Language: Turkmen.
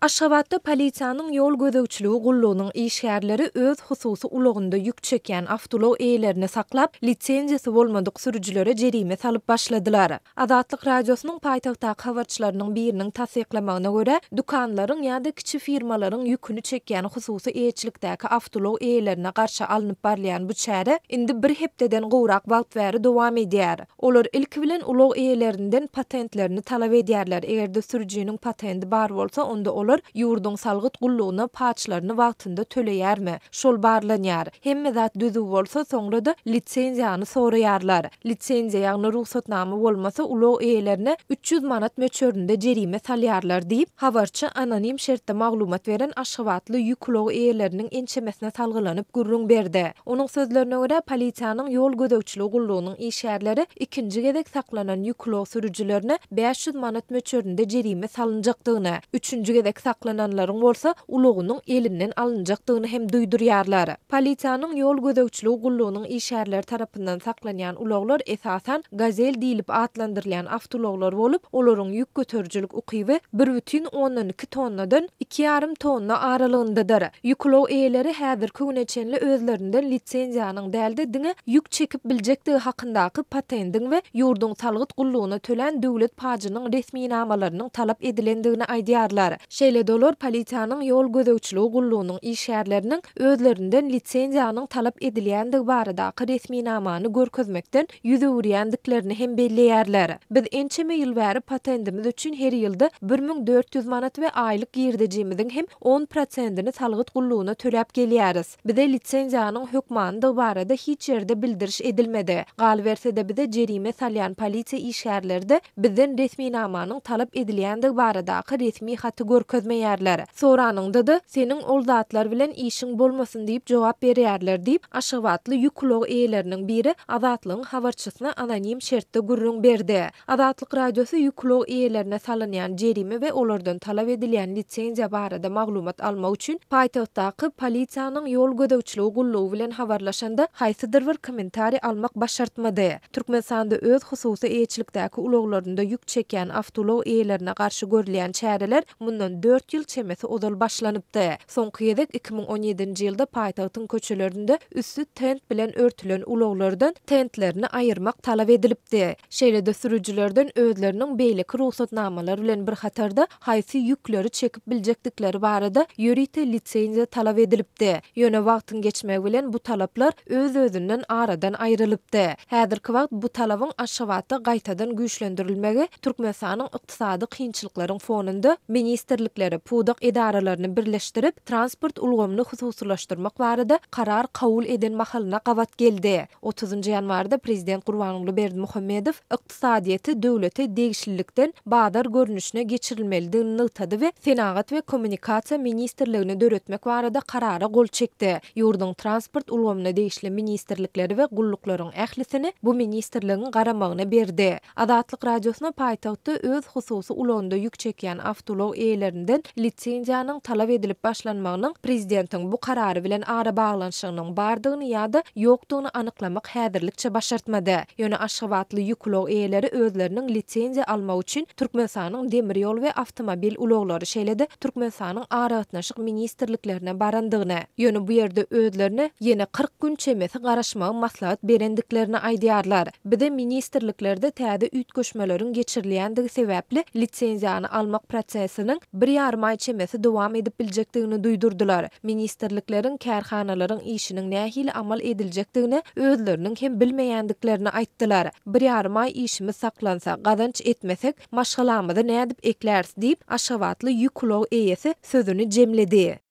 Aşgabatda polisiýanyň ýol gözegçiligi gullugynyň işgärleri öz hususy ulagynda ýük çekýän awtoulag eýelerini saklap, lisenziýasy bolmadyk sürüjilere jerime salyp başladylar. Azatlyk Radiosynyň paýtagtdaky habarçylarynyň biriniň tassyklamagyna görä, dükanlaryň ýa-da kiçi firmalaryň ýüküni çekýän hususy eýeçilikdäki awtoulag eýelerine garşy alnyp barylýan bu çäre indi bir hepdeden gowrak wagt bäri dowam edýär. Olar ilki bilen ulag eýelerinden patentlerini talap edýärler, eger-de sürüjiniň patendi bar bolsa, onda olar ýurduň salgyt gullugyna paçlaryny wagtynda töleýärmi, şol barlanýar. Hemme zat düzüw bolsa, soňra-da lisenziýany soraýarlar. Lisenziýa, ýagny rugsatnama bolmasa, ulag eýelerine 300 manat möçberinde jerime salýarlar diýip, habarçy anonim şertde maglumat beren aşgabatly ýük ulag eýeleriniň ençemesine salgylanyp gürrüň berdi. Onuň sözlerine görä, polisiýanyň ýol gözegçiligi gullugynyň işgärleri ikinji gezek saklanan ýük ulag sürüjilerine 500 manat möçberinde jerime salynjakdygyny, üçünji gezek saklananlaryň bolsa ulagynyň elinden alynjakdygyny hem duýdurýarlar. Polisiýanyň ýol gözegçiligi gullugynyň işgärleri tarapyndan saklanýan ulaglar esasan Gazel diýlip atlandyrylýan awtoulaglar bolup, olaryň ýük göterijilik ukyby bir bütin ondan iki tonnadan iki ýarym tonna aralygyndadyr. Ýük ulag eýeleri häzirki güne çenli özlerinden lisenziýanyň däl-de diňe ýük çekip biljekdigi hakyndaky patendiň we ýurduň salgyt gullugyna tölän döwlet pajynyň resminamalarynyň talap edilendigini aýdýarlar. Şeýle-de olar polisiýanyň ýol gözegçiligi gullugynyň işgärleriniň özlerinden lisenziýanyň talap edilýändigi baradaky resminamany görkezmekden ýüz öwürýändiklerini hem belleýärler. Biz ençeme ýyl bäri patendimiz üçin her ýylda 1400 manat we aýlyk girdejimiziň hem on prosentini salgyt gullugyna töläp gelýäris. Bize lisenziýanyň hökmanydygy barada hiç ýerde bildiriş edilmedi. Galyberse-de bize jerime salýan polisiýa işgärleri-de bizden resminamanyň talap edilýändigi baradaky resmi haty görkezmeýärler. Soranyňda-da, seniň ol zatlar bilen işiň bolmasyn diýip jogap berýärler diýip, aşgabatly ýük ulag eýeleriniň biri Azatlygyň habarçysyna anonim şertde gürrüň berdi. Azatlyk Radiosy ýük ulag eýelerine salynýan jerime we olardan talap edilýän lisenziýa barada maglumat almak üçin paýtagtdaky polisiýanyň ýol gözegçiligi gullugy bilen habarlaşanda haýsydyr bir kommentariý almak başartmady. Türkmenistanda öz hususy eýeçilikdäki ulaglarynda ýük çekýän awtoulag eýelerine garşy görülýän çäreler mundan dört ýyl çemesi ozal başlanypdy. Soňky gezek 2017-nji ýylda paýtagtyň köçelerinde üsti tent bilen örtülen ulaglardan tentlerini aýyrmak talap edilipdi. Şeýle-de sürüjilerden özleriniň beýleki rugsatnamalar bilen bir hatarda haýsy ýükleri çekip biljekdikleri barada ýörite lisenziýa talap edilipdi. Ýöne wagtyň geçmegi bilen bu talaplar öz-özünden aradan aýrylypdy. Häzirki wagt bu talabyň Aşgabatda gaýtadan güýçlendirilmegi Türkmenistanyň ykdysady kynçylyklaryň fonunda ministrlikleri, pudak edaralaryny birleşdirip, transport ulgamyny hususylaşdyrmak barada karar kabul eden mahalyna gabat geldi. Otuzynjy ýanwarda prezident Gurbanguly Berdimuhamedow ykdysadyýeti döwlete degişlilikden bazar görnüşine geçirilmelidigini nygtady we Senagat we kommunikasiýa ministrligini döretmek barada karara gol çekdi. Ýurduň transport ulgamyna degişli ministrlikleri we gulluklaryň ählisini bu ministrligiň garamagyna berdi. Azatlyk Radiosyna paýtagtda öz hususy ulagynda ýük çekýän awtoulag eýelerinden lisenziýanyň talap edilip başlanmagynyň prezidentiň bu karary bilen arabaglanyşygynyň bardygyny ýa-da ýokdugyny anyklamak häzirlikçe başartmady. Ýöne aşgabatly ýük ulag eýeleri özleriniň lisenziýa almak üçin Türkmenistanyň Demir ýol we awtomobil ulaglary, şeýle-de Türkmenistanyň Aragatnaşyk ministrliklerine barandygyny, ýöne bu ýerde özlerine ýene 40 gün çemesi garaşmagy maslahat berendiklerini aýdýarlar. Bize ministrliklerde täze üýtgeşmeleriň geçirilýändigi sebäpli lisenziýany almak prosesiniň bir ýarym aý çemesi dowam edip biljekdigini duýdurdylar. Ministrlikleriň, kärhanalaryň işiniň nähili amal ediljekdigini özleriniň hem bilmeýändiklerini aýtdylar. Bir ýarym aý işimiz saklansa, gazanç etmesek, maşgalamyzy nädip ekläris diýip, aşgabatly ýük ulag eýesi sözüni jemledi.